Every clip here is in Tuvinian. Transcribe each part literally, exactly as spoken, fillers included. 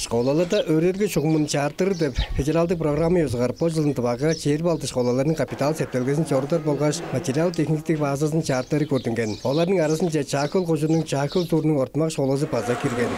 Школаларда өөредилге шугумун чаартырар деп федералдыг программа ёзугаар бо чылын Тывага чээрби алды школаларның капитал септелгезин чорудар болгаш материал-техниктиг базазын чаартыры көрдүнген. Оларның аразынче Чаа-Хөл кожууннуң Чаа-Хөл суурнуң ортумак школазы база кирген.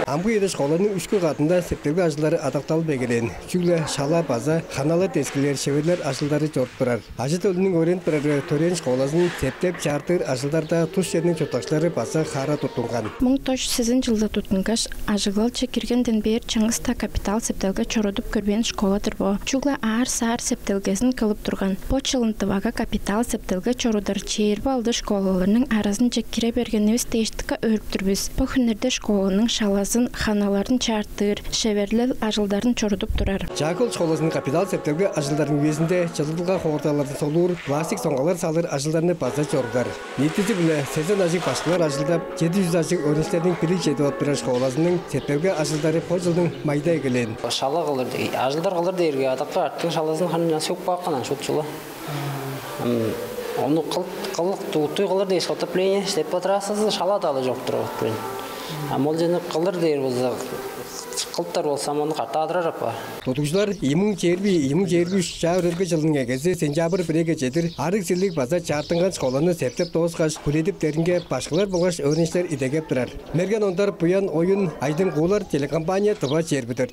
Амгы үеде школаның үшкү кадында септелге ажылдары адакталып эгелээн, чүгле шала база ханалар дескилээр, шеверлер ажылдары чоруп турар. Ажы-төлүнүң өөренип турары төрээн школазын септеп чаартыр ажылдарда тус черниң чурттакчылары база хаара туттунган. Муң тос сезен чылда туттунгаш, ажыглалче киргенден бээр чаңгыс-даа капитал септелге чорудуп көрбээн школа-дыр бо. Чүгле аар-саар септелгезин кылып турган. Бо чылын Тывага капитал септелге чорудар чээрби алды школаларның аразынче кире бергенивис дээш дыка өөрүп тур бис. Бо хүннерде школаның шалазын, ханаларын чаартыр, шеверлел ажылдарын чорудуп турар. Чаа-Хөл школазының капитал септелге ажылдарының үезинде чылыдылга хоордаларын солуур, пластик соңгалар салыр ажылдарны база чорудар. Ниитизи-биле сезен ажыг башкылар ажылдап, чеди чүс ажыг өөреникчилерниң билиг чедип ап турар школазының септелге ажылдары бо чылдың майда эгелээн. Шала кылыр, ажылдар кылыр дээрге, адакка арттың шалазын харын сөк баапкан шут чула. Ону кыл кылык туутуй кылыр дээш, отопление, теплотрассазы, шала-даа чок турар отопление. А молчаны кылыр дээр болза, кылыптар болза, ону катаадырар апаар. Тудугжулар ийи муң чээрби, ийи муң чээрби үш чаа өөредилге чылының эгези сентябрь бирээге чедир арыг-силиг база чаартынган школаны септеп дооскаш, хүлээдиптеринге башкылар болгаш өөреникчилер идегеп турар. Мерген Ондар, Буян Оюн, Айдың Куулар, телекомпания «Тыва чээрби дөрт».